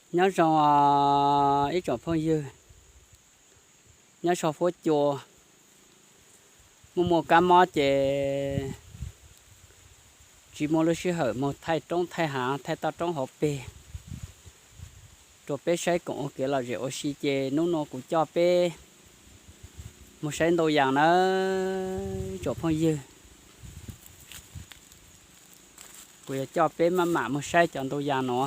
Nyob zoo ib tsoom phooj ywg nyob sau fuab cua, muaj muaj kab mob ces tsis muaj lub sij hawm mus thaij roob thaij hav thaij toj roob hauv pes rau peb saib koom ua kev lom zem ua si ces hnub no kuv coj peb mus saib ntau yam nawb ib tsoom phooj ywg. Kuv yuav coj peb maj mam mus saib cov ntau yam no.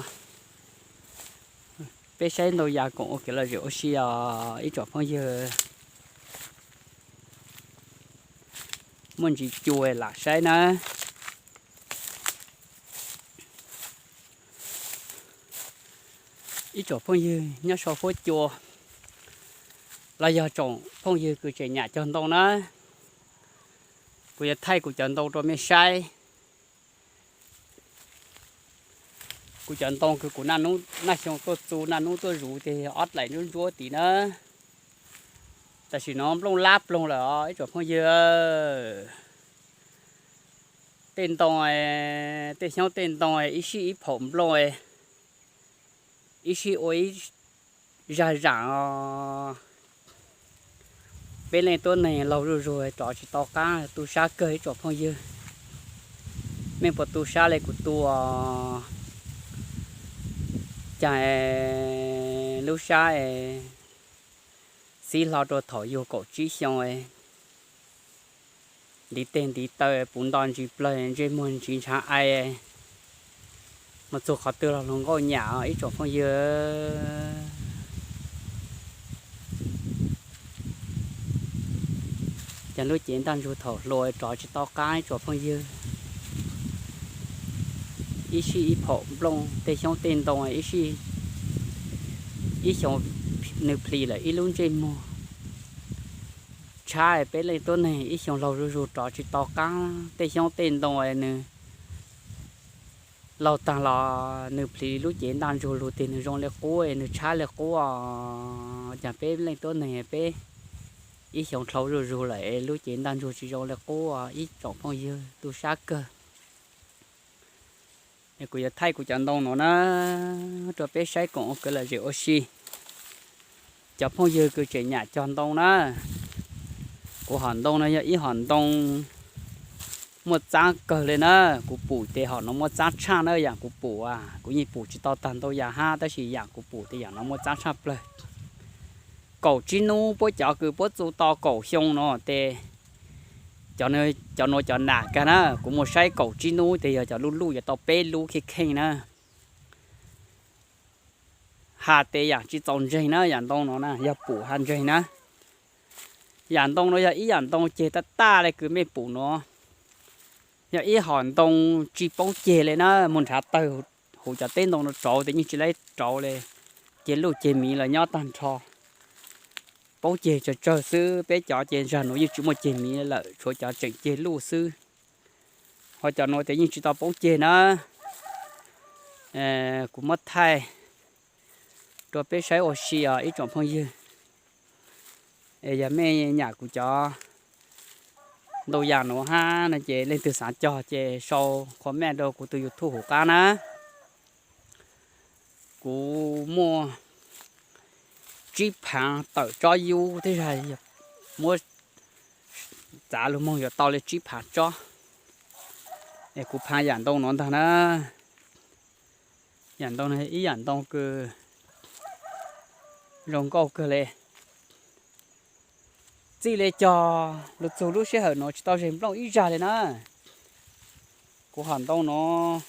Peb saib ntau yam koom ua kev lom zem ua si os ib tsoom phooj ywg. Muaj ntsis cua lam saib nawb. Ib tsoom phooj ywg nyob sau fuab cua los yog tsoom phooj ywg kws tseem nyam cog ntoo na, kuv yuav thaij kuv cov ntoo rau mej saib. Kuv cov ntoo kws kuv naj xyoo tuaj txu naj nub tuaj zuv ces ob dlaim ntsuab ntsuab tid na. Tam sim no nplooj lab ploog lawm os ib tsoom phooj ywg. Tej ntoo, tej xyoob tej ntoo ib sij ib phaum nplooj, ib sij ua ib zag zam os. Peb leej tuab neeg laug zuj zug rov tsis tau qab, tu sab kawg ib tsoom phooj ywg. Mej puas tu sab le kuv tu os? Cas lub sab es xiv hlo rau thaum yug kaum tsib xyoo, ntiv teg ntiv taw puv nto ntsis plawg ntsej muag ntsis ntshav ai, mus txug qhov twg los hluas nkauj nyam ib tsoom phooj ywg. Ces lub cev ntaj ntsug thaum hluas rov tsis tau qab ib tsoom phooj ywg. Ib sij ib phaum nplooj tej xyoob tej ntoo, ib sij ib xyoo nws plhis lawm ib lub ntsej muag. Tshab peb leej tuab neeg ib xyoo laug zuj zug rov tsis tau qab, tej xyoob tej ntoo nws laug tag los nws plhis lub cev ntaj ntsug lug tig nws zoo li qub, nws tshab li qub os. Cas peb leej tuab neeg peb ib xyoo dlhau zuj zug lawm es lub cev ntaj ntsug tsis zoo li qub os ib tsoom phooj ywg, tu sab kawg. Kuv yuav thaij kuv cov ntoo no na rau peb saib koom ua kev lom zem ua si. Cov phooj ywg kws tseem nyam cog ntoo na, kuv hom ntoo no yog ib hom ntoo muaj txab kawg li na. Kuv pum tes hom no muaj txab tshaj na, yaam kuv pum, kuv yeej pum tsis tau tag ntau yam hab, tab sis yaam kuv pum tes yaam no muaj txab tshaj plawg. Kaum tsib nub puab cov kws puab txu tau kaum xyoo no tes, cov nuav cov nam kag na, kuv muaj saib kaum tsib nub tes yog cov luj luj yuav tau peb lub kheej kheej na. Has tes yaam tsis txaus ntseeg na, yaam ntoo no na yog pum has ntseeg na. Yaam ntoo no yog ib yaam ntoo ceg taj taj le kws mej pum no, yog ib hom ntoo tsis paub ceg le na, moog nrhav tawg huv cov teb ntoo no rauv tes yeej tsis laib rauv le, ceg luj ceg miv los nyob tag nrho. Paub ceg tsawg tsawg xwb, peb cov ces zag nuav yeej tsis muaj ceg miv lawm, tshuav cov tseem ceg luj xwb. Ho cov nuav tes yeej tsis tau paub ceg na. Kuv muab thaij rua peb saib ua si os ib tsoom phooj ywg. Es yog mej nyam kuv cov ntau yam nuav hab no ces leej twg xav cog ces sau comment rau kuv tus YouTube hauv qab na. Kuv muaj tsib phaav tawm tsob yub thiab zag, muab txav lug moog yuav tau le tsib phaav tsob. Es kuv phaav yaam ntoo nuav ntag na. Yaam ntoo no ib yaam ntoo kws zoo nkauj kawg le. Txij le cog lug txug lub sij hawm nuav tsis tau zeeg nplooj ib zag le na. Kuv hom ntoo nuav,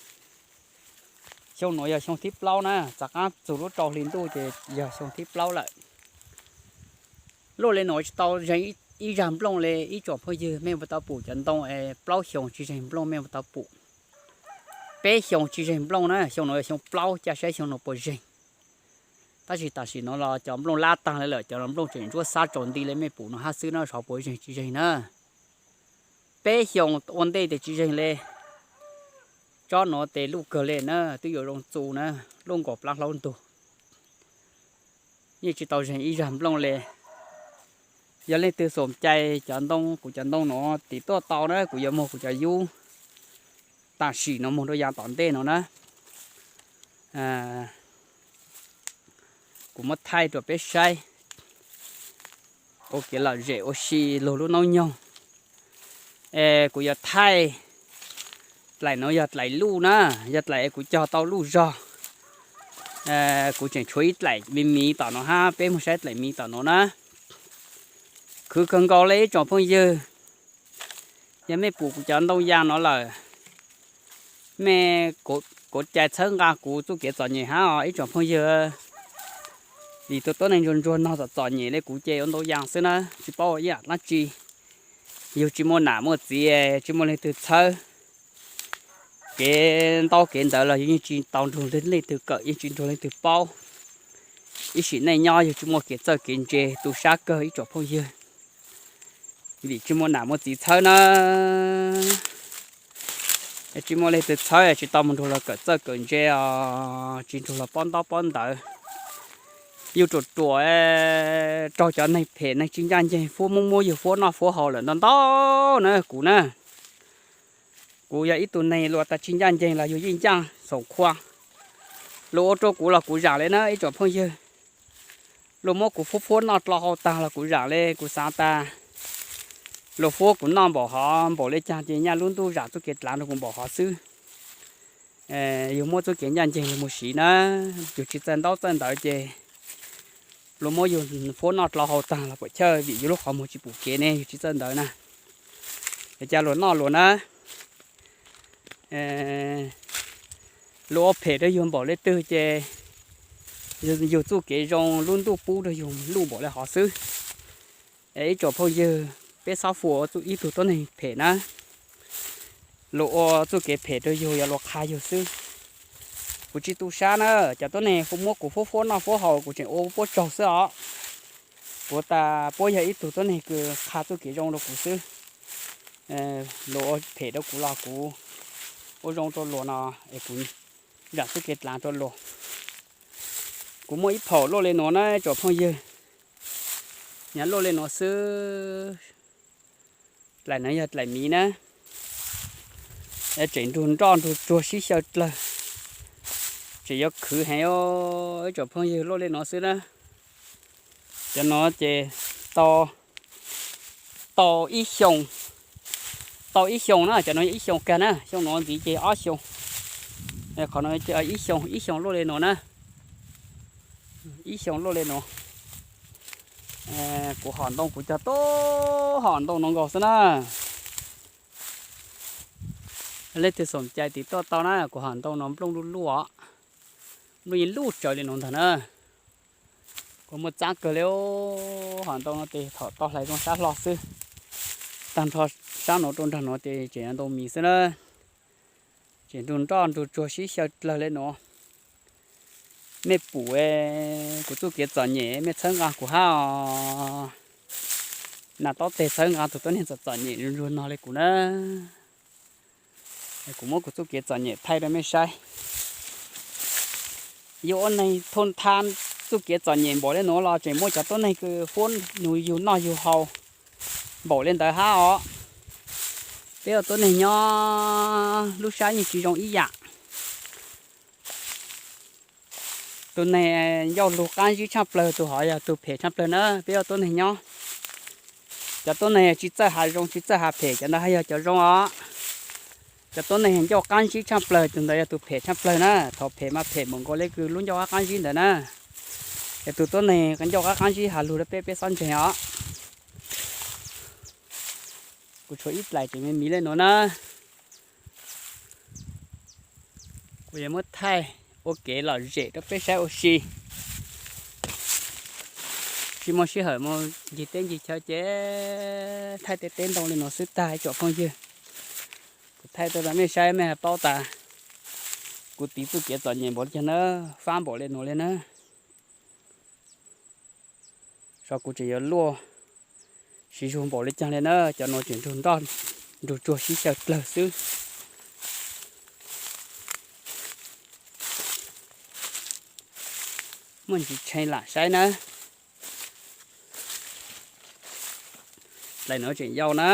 xyoo nuav yog xyoo thib plaub na, txav qaab txug lub rau hli ntuj ces yog xyoo thib plaub lawm. Luaj le nuav tsis tau zeeg ib zag nplooj le ib tsoom phooj ywg, mej puas tau pum cov ntoo es plaub xyoo tsis zeeg nplooj mej puas tau pum? Peb xyoo tsis zeeg nplooj na, xyoo nuav yog xyoo plaub, ca saib xyoo nuav puas zeeg. Tab sis tam sim nuav los cov nplooj lab taag le lawm, cov nplooj tseem ntsuab xab tsaus nti le mej pum nuav hab xwb na, xyov puas zeeg tsis zeeg na. Peb xyoo ua ntej tes tsis zeeg le. Tsob nuav tes luj kawg le na, twb yuav zoo txu na, luj nkaus plab hlaub ntug. Yeej tsis tau zeeg ib zag nplooj le. Yog leej twg xom cai cov ntoo, kuv cov ntoo nuav tim tuaj tau na, kuv yuav muag kuv cov yub tam sim nuav moog rua yav tom ntej nuav na. Kuv muab thaij rau peb saib ua kev lom zem ua si lug lub noob nyoog. Es kuv yuav thaij, dlaim nuav yog dlaim luj na, yog dlaim es kuv cog tau luj zog. Kuv tseem tshuav ib dlaim miv miv tom nuav hab, peb moog saib dlaim miv tom nuav na. Khwv kawg nkaus le ib tsoom phooj ywg, yog mej pum kuv cov ntoo yaa nuav lawm, mej kuv cai txhawb nqa kuv txuj kev txom nyem hab os ib tsoom phooj ywg. Vim tus tuab neeg ntsuag ntsuag nog txom txom nyem le kuv ces ua ntau yaa xwb na, tsis paub ua ib yaam dlaab tsi. Yug tsis muaj nam muaj txiv, tsis muaj leej twg txhawb, kev ntaub kev ntawv los yug yeej tsis tau nrug leej twg kawm, yeej tsis nrug leej twg paub. Ib sim neej nyob yug tsis muaj kev txawj kev ntse, tu sab kawg ib tsoom phooj ywg. Vim tsis muaj nam muaj txiv txhawb na, tsis muaj leej twg txhawb, tsis tau moog nrug luag kawm txawj kawm ntse os, tsis nrug luag paub ntaub paub ntawv. Yug ruam ruam raug cov neeg phem neeg tsis ncaj nceeg fuab muab muab yug fuab noj fuab haus lawm ntau ntau na kuv na. Kuv yog ib tug neeg luag tas tsis ncaj nceeg los yug yeej ncaaj xoom khua. Luag ua rau kuv los kuv zaam le na ib tsoom phooj ywg. Luag muab kuv fuab fuab noj dlua hau taag los kuv zaam le, kuv xaav tas luag fuab kuv noj npaum hov npaum le caag ces nyaj lub ntuj zaam txuj kev dlaav rau kuv npaum hov xwb. Yug muab txuj kev ncaj nceeg yug mus siv na, yug tsis txawj ntaub txawj ntawv ces luag muab yug fuab noj dlua hau taag los puam chawj, vim yug lub qhov muag tsis pum kev ne, yug tsis txawj ntawv na. Es ca luag noj luag na, luag ua phem rau yug npaum le twg ces yug txuj kev zoo lub ntuj pub rau yug luj npaum le hov xwb. Es ib tsoom phooj ywg, peb txhob ua ib tug tuab neeg phem na. Luag ua txuj kev phem rau yug yog luag qha yug xwb. Kuv tsis tu sab na, cov tuab neeg muab kuv fuab fuab noj fuab haus kuv tseem ua puab tsaug xwb os. Kuv tas puab yog ib tug tuab neeg kws qha txuj kev zoo rau kuv xwb. Luag ua phem rau kuv los kuv ua zoo rau luag no es kuv zaam txuj kev dlaav rau luag. Kuv muaj ib phaum luaj le nuav na tsoom phooj ywg, nyav luaj le nuav xwb. Dlaim nuav yog dlaim miv na, tseem nrug nroj nrug tsuag sib xyaw dlawg, tseem yuav khwv heev, ib tsoom phooj ywg, luaj le nuav xwb na. Cov nuav ces tau ib xyoos, tau ib xyoos na, cov nuav yog ib xyoos kag na, xyoo nuav ntxiv ces ob xyoos. Qhov no ib xyoos, ib xyoos luaj le nuav na, ib xyoos luaj le nuav. Kuv hom ntoo kuv cog tau hom ntoo no nkaus xwb na. Leej twg xoom cai tiv tuaj tau na, kuv hom ntoo no nplooj luj luj os, nplooj yeej luj tsawv le nuav ntag na. Kuv muaj txaab kawg le, hom ntoo no tes thaum tau hlais zoo sab hlo xwb, tag nrho sab nuav rau nraag nuav tes tseem ntoo mis xwb na. Tseem nrug nroj nrug tsuag sib xyaw dlawg le nuav. Mej pum kuv txuj kev txom nyem mej txhawb nqa kuv hab os. Nas taub teg txhawb nqa tug tuab neeg txom txom nyem ntsuag no le kuv na. Kuv muab kuv txuj kev txom nyem thaij rau mej saib. Yug ua neeg thoob thab txuj kev txom nyem npaum le nuav los tseem muaj cov tuab neeg kws huab nus yug noj yug haus npaum le ntawd hab os. Peb ua tuab neeg nyob lub sab yeej tsis zoo ib yam. Tus neeg ncauj lug qaab zib tshaaj plawg tus hov yog tus phem tshaaj plawg na. Peb ua tuab neeg nyob, cov tuab neeg tsis txawj has zoo tsis txawj has phem cov ntawd hab yog cov zoo os. Cov tuab neeg ncauj qaab zib tshaaj plawg tus ntawd yog tus phem tshaaj plawg na. Thaum phem mas phem npaum nkaus le kws lub ncauj qaab qaab zib ntawd na. Es tus tuab neeg ncauj qaab qaab zib has lug rau peb, peb xob ntseeg os. Kuv tshuav ib dlaim tseem me miv le nuav na. Kuv yuav muab thaij ua kev lom zem rau peb saib ua si. Tsis muaj sij hawm mus ncig teb ncig chaw ces thaij tej teb ntoo le nuav xwb tag ib tsoom phooj ywg. Kuv thaij tuaj rau mej saib mej hab paub tas kuv tiv txuj kev txom nyem npaum le caag na, fab npaum le nuav le na. Saib kuv tseem yuav luaj siv zug npaum le caag le na, cov nuav tseem nrug nroj nrug tsuag sib xyaw dlawg xwb. Muaj ntsis tshee lam saib na. Dlaim nuav tseem yau na.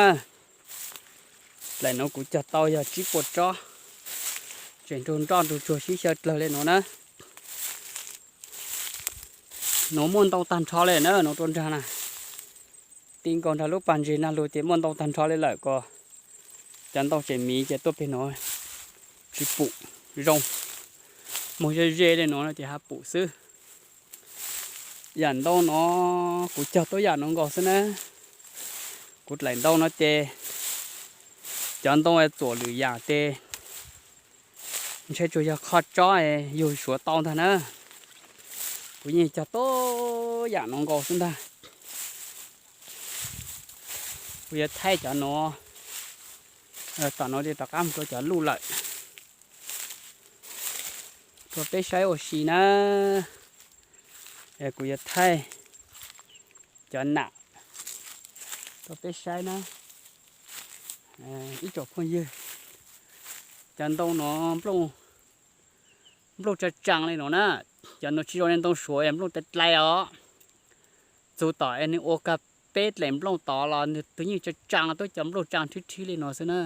Dlaim nuav kuv cog tau yog tsib puas tsob. Tseem nrug nroj nrug tsuag sib xyaw dlawg le nuav na. Nuav muaj ntau tag nrho le na, nuav rua nraag na. Ti nkaus nraag lub pas ntses nag lug ces muaj ntau tag nrho le lawm ko. Cov ntoo tseem miv ces tuaj peg nuav tsis pum zoo. Moog ze ze le nuav no ces ha pum xwb. Yaam ntau nuav kuv cog tuab yaam nuav nkaus xwb na. Kuv dlaim ntau no ces cov ntoo txuam lwm yaam ces ntshe tsuas yog qhov tsob yug suav tau ntag na. Kuv yeej cog tuab yaam nuav nkaus xwb ntag. Kuv yuav thaij cov nuav, tom nuav rov qab moog rua cov luj lawm rua peb saib ua si na. Kuv yuav thaij cov nam rua peb saib na. Ib tsoom phooj ywg, cov ntoo nuav nplooj tsaa tsaa le nuav na. Cov nuav tsis zoo le ntoo suav, nplooj dai dlai os. Txug tom es nwg ua kag peb dlaim nplooj tod los nwg twb yeej tsaa tsaa tuab cov nplooj tsaa rhib rhib le nuav xwb na.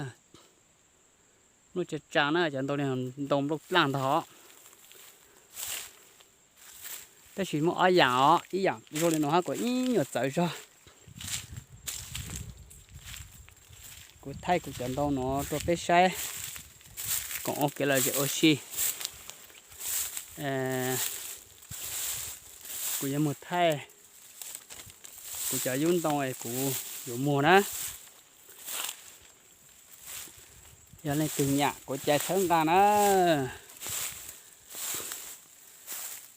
Nplooj tsaa tsaa na, cov ntoo le ntoo nplooj dlaaj ntag os. Tab sis muaj ob yaam os, ib yaam zoo le nuav hab kuas ib nyuam txawv zog. Kuv thaij kuv cov ntoo nuav rua peb saib koom ua kev lom zem ua si. Kuv yuav moog thaij kuv cov yub ntoo es kuv yuav muag na. Yog leej twg nyam kuv cai txhawb nqaa na.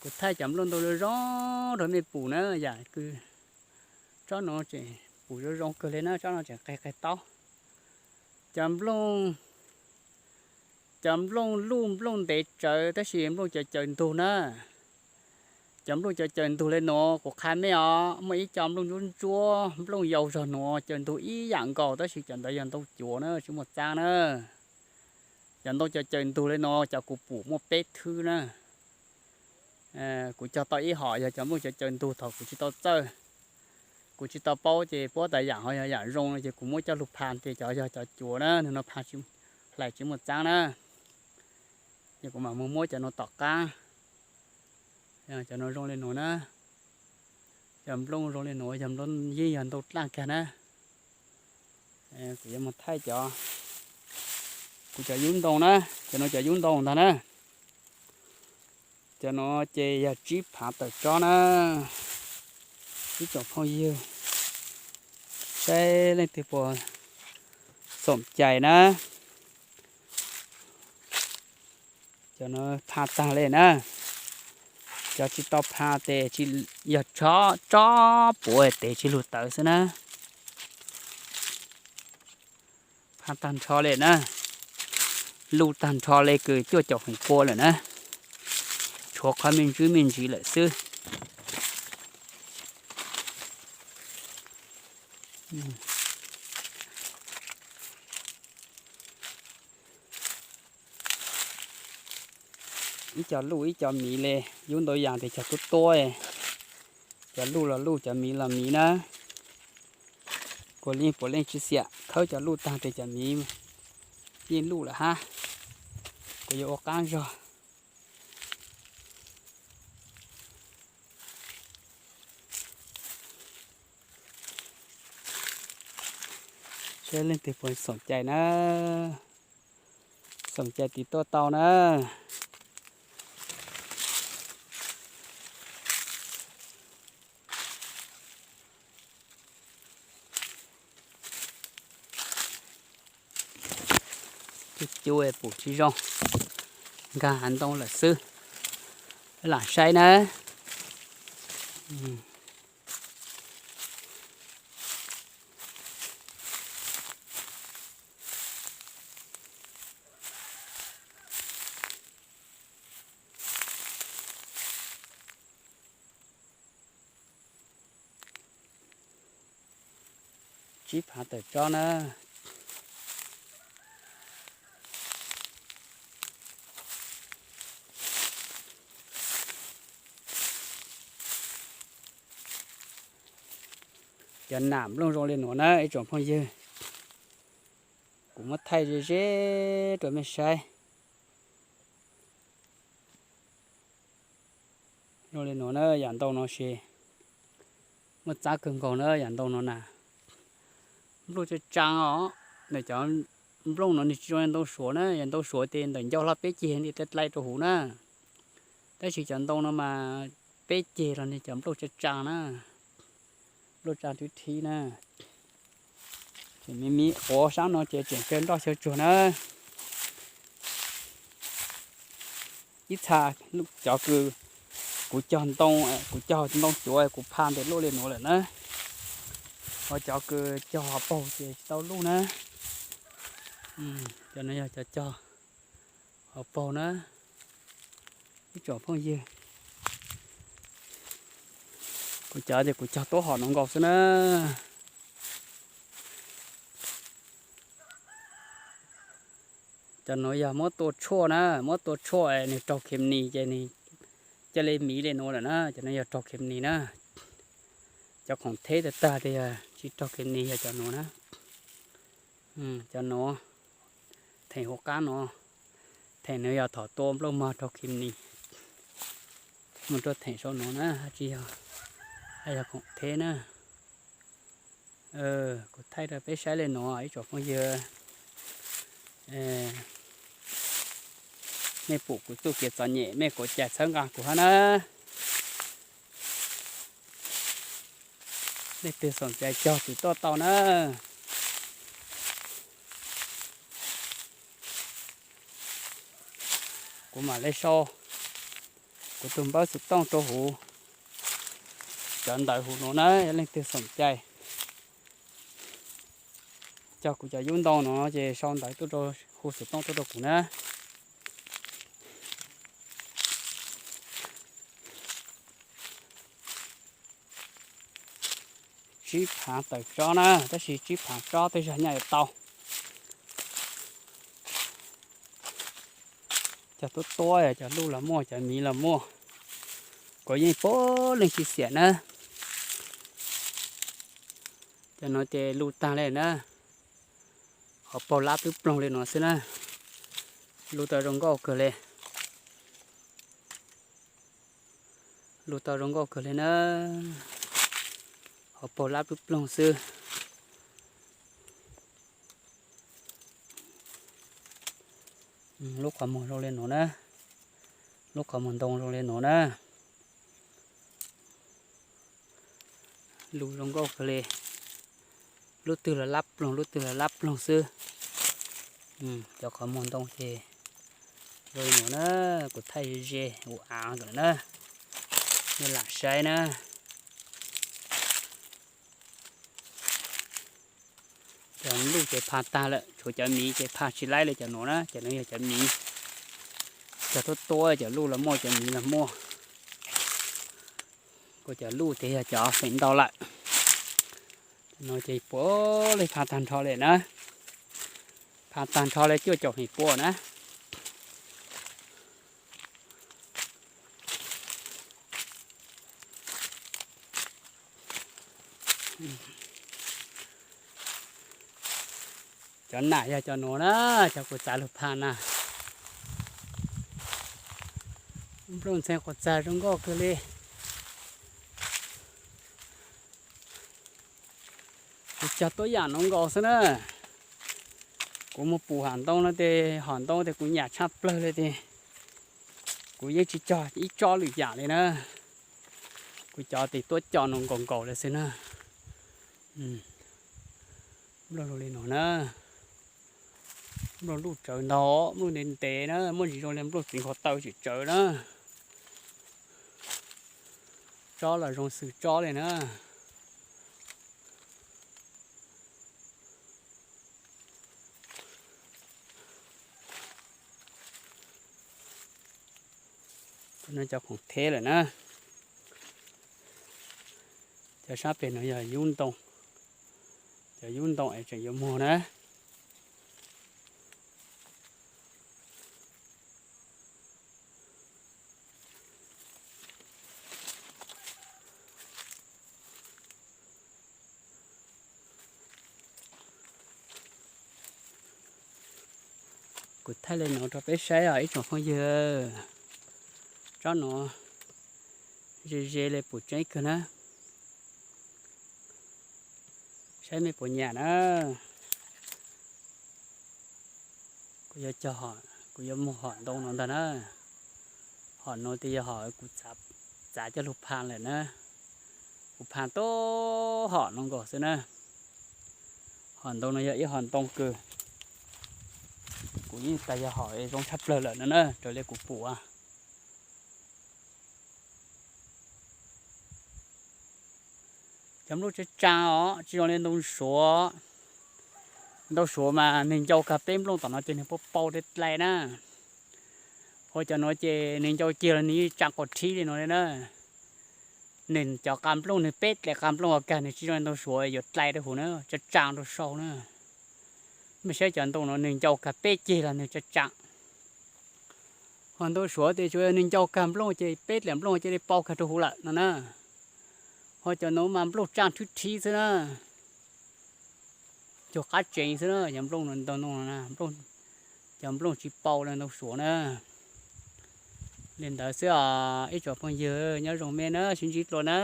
Kuv thaij cov nplooj ntoo zoo zoo rua mej pum na, yaam kws tsob nuav tseem pum zoo zoo kawg le na, tsob nuav tseem qeg qeg taub. Cov nplooj, cov nplooj luj nplooj ntev tsawv tab sis nplooj cov caws ntug na. Cov nplooj cov caws ntug le nuav kuv qha mej os, muaj ib co nplooj ntsuab ntsuab nplooj yau zog nuav caws ntug ib yaam nkaus tab sis cov ntawd yog ntoo cuav na, tsis muaj txaab na. Cov ntoo cov caws ntug le nuav cov kuv pum muaj peb thwb na. Kuv cog tau ib hom yog cov nplooj cov caws ntug thaum kuv tsis tau txawj, kuv tsis tau paub ces puab tas yaam ho yog yaam zoo no ces kuv muab coj lug pha tes cov yog cov cuav na, nwg no pha hlais tsis muaj txaab na. Ces kuv mam mus muab cov nuav tom qaab. Cov nuav zoo le nuav na. Cov nplooj zoo le nuav yog nplooj yeej yog ntoo dlaaj kag na. Kuv yuav mus thaij cov, kuv cov yub ntoo na, cov nuav cov yub ntoo ntag na. Cov nuav ces yog tsib phaav tawm tsob na. Ib tsoom phooj ywg, saib leej twg puas xoom cai na. Cov nuav pha taag le na. Cov tsis tau pha tes tsis, yog tsob, tsob puav tes tsis lug tawv xwb na. Pha taag nrho le na. Luj taag nrho le kws cuaj caum feem pua lawm na. Tshuav qhov me ntsis me ntsis lawm xwb. Ib co luj ib co miv le, yub ntau yaam tes cog tuab tuab, cov luj los luj cov miv los miv na. Kuv yeej puav leej tsis xiam, khawb cov luj taag tes cov miv yeej luj lawm hab. Kuv yuav ua qaab zog. Saib leej twg puas xoom cai na. Xoom cai tiv tuaj tau na. Cub cub pum tsis zoo, nkag hav ntoo lawm xwb. Lam saib na. Tsib phav tawm tsob na. Cov nam nplooj zoo li nuav na ib tsoom phooj ywg, kuv muab thaij ze ze rau mej saib. Zoo li nuav na, yam ntoo no ces muaj txab kawg nkaus na, yam ntoo no na. Nplooj tsa tsaav os, ntawm cov nplooj no nws tsis zoo li ntoo suav na, yog ntoo suav ces ntawm ncauj hlo peb ceg nti dlai dlai rau huv na. Tab sis cov ntoo no mas peb ceg los nws cov nplooj tsa tsaav na, nplooj tsaav rwb rhib na. Ces miv miv quav sab no ces tseem kawg nroj xyaw tsuag na. Ib txha cov kws kuv cog ntoo, kuv cog ntoo cuav kuv pha ntes luj li nuav lawm na. Ho cov kws cog hauv paug ces tsis tau luj na. Cov no yog cov cog hauv paug na, ib tsoom phooj ywg. Kuv cov ces kuv cog tuab hom no nkaus xwb na. Cov nuav yog muab tua tshuaj na, muab tua tshuaj nws raug khes nis ces nws ca le miv li nuav lawm na, cov nuav yog raug khes nis na. Cov khoom theb tag tag tias yog tsis raug khes nis yog cov nuav na. Cov nuav, theem hauv qab nuav, theem nuav yog thaum tua nplooj mog raug khes nis, mus rau theem sau nuav na, tsis yog, yog khoom theb na. Kuv thaij rau peb saib li nuav ib tsoom phooj ywg. Mej pum kuv txuj kev txom nyem mej kuv cais txhawb nqa kuv hab na. Leej twg xoom cai cog tus tuaj tau na. Kuv mam le sau kuv tus npawb xov tooj rau huv, cov ntawv huv nuav na, yog leej twg xoom cai cog kuv cov yub ntoo no ces sau ntawv tuaj rau, hu xov tooj tuaj rau kuv na. Tsib phaav tawm tsob na, tab sis tsib phaav tsob tej zag nyaj yuav tau. Cov tuab tuab, cov luj los muaj, cov miv los muaj, kuv yeej puav leej tsis xiam na. Cov nuav ces luj tag li na, hauv paug lab ploog ploog li nuav xwb na, luj tau zoo nkauj kawg li. Luj tau zoo nkauj kawg li na, hauv paug lab ploog ploog xwb. Lub qhov muag zoo li nuav na, lub qhov muag ntoo zoo li nuav na. Luj zoo nkauj kawg li, lub twg los lab ploog, lub twg los lab ploog xwb. Cov qhov muag ntoo ces zoo li nuav na, kuv thaij ze ua av lawm na, nej lam saib na. Cov luj ces pha tag lawm, tshuav cov miv ces pha tsis laib li cov nuav na, cov nuav yog cov miv. Cov tuab tuab cov luj los muaj, cov miv los muaj. Kuv cov luj ces yog cov feem ntau lawm. No ces puav leej pha tag nrho li na, pha tag nrho li cuaj caum feem pua na. Cov nam yog cov nuav na, cov kuv txav lug pha na. Nplooj ntxhee quas txag zoo nkauj kawg li. Kuv cog tuab yam nuav nkaus xwb na. Kuv mus pum hom ntoo no tes hom ntoo tes kuv nyam tshaj plawg li tes kuv yeej tsis cog ib tsob lwm yam li na. Kuv cov tes tuab cog nuav nkaus nkaus li xwb na. Nplooj zoo li nuav na. Nplooj luj tsawv ntau, nplooj ntev ntev na, muaj ntsis zoo li nplooj txiv nkaus taw tsim tsawv na. Tsob los zoo xws tsob li na. Cov khoom theb lawm na. Cov sab pem no yog yub ntoo, cov yub ntoo es tseem yuav muag na. Kuv thaij li no rau peb saib os ib tsoom phooj ywg. Tsob nuav Ze ze li puas tseeb kawg na. Saib mej puas nyiam na. Kuv yuav cog, kuv yuav muag hom ntoo no ntag na. Hom no tias yog hom kuv txav coj lug pha lawm na. Kuv pha tau hom no nkaus xwb na. Hom ntoo no yog ib hom ntoo kws kuv yeej tas yog hom zoo tshaj plawg lawm no na, raws li kuv pum. Cov nplooj tsawg tsawg os, tsis zoo li ntoo suav. Ntoo suav mas nwg ncau kag peb nplooj tom no ces nwg pau pau dlai na. Ho cov nuav ces nwg ncau cig los nwg yeej tsaa quas rhib li no li na. Nwg cov qas nplooj, nwg peb dlaim qas nplooj ua kag, nwg tsis zoo li ntoo suav yuav dlai rau huv na, tsaa tsaa rau sau na. Mej saib cov ntoo no nwg ncau kag peb ceg los nwg tsaa tsaa. Ho ntoo suav tes tsuas yog nwg ncau kag nplooj ces peb dlaim nplooj cia li pau kag rau huv lawm no na. Ho cov nuav mas nplooj tsaa rhib rhib xwb na. Cuag qab tseev xwb na, cov nplooj no ntoo no na, cov nplooj tsis pau li ntoo suav na. Li ntawd xwb os ib tsoom phooj ywg, nyob zoo mej na, sib ntsib dlua na.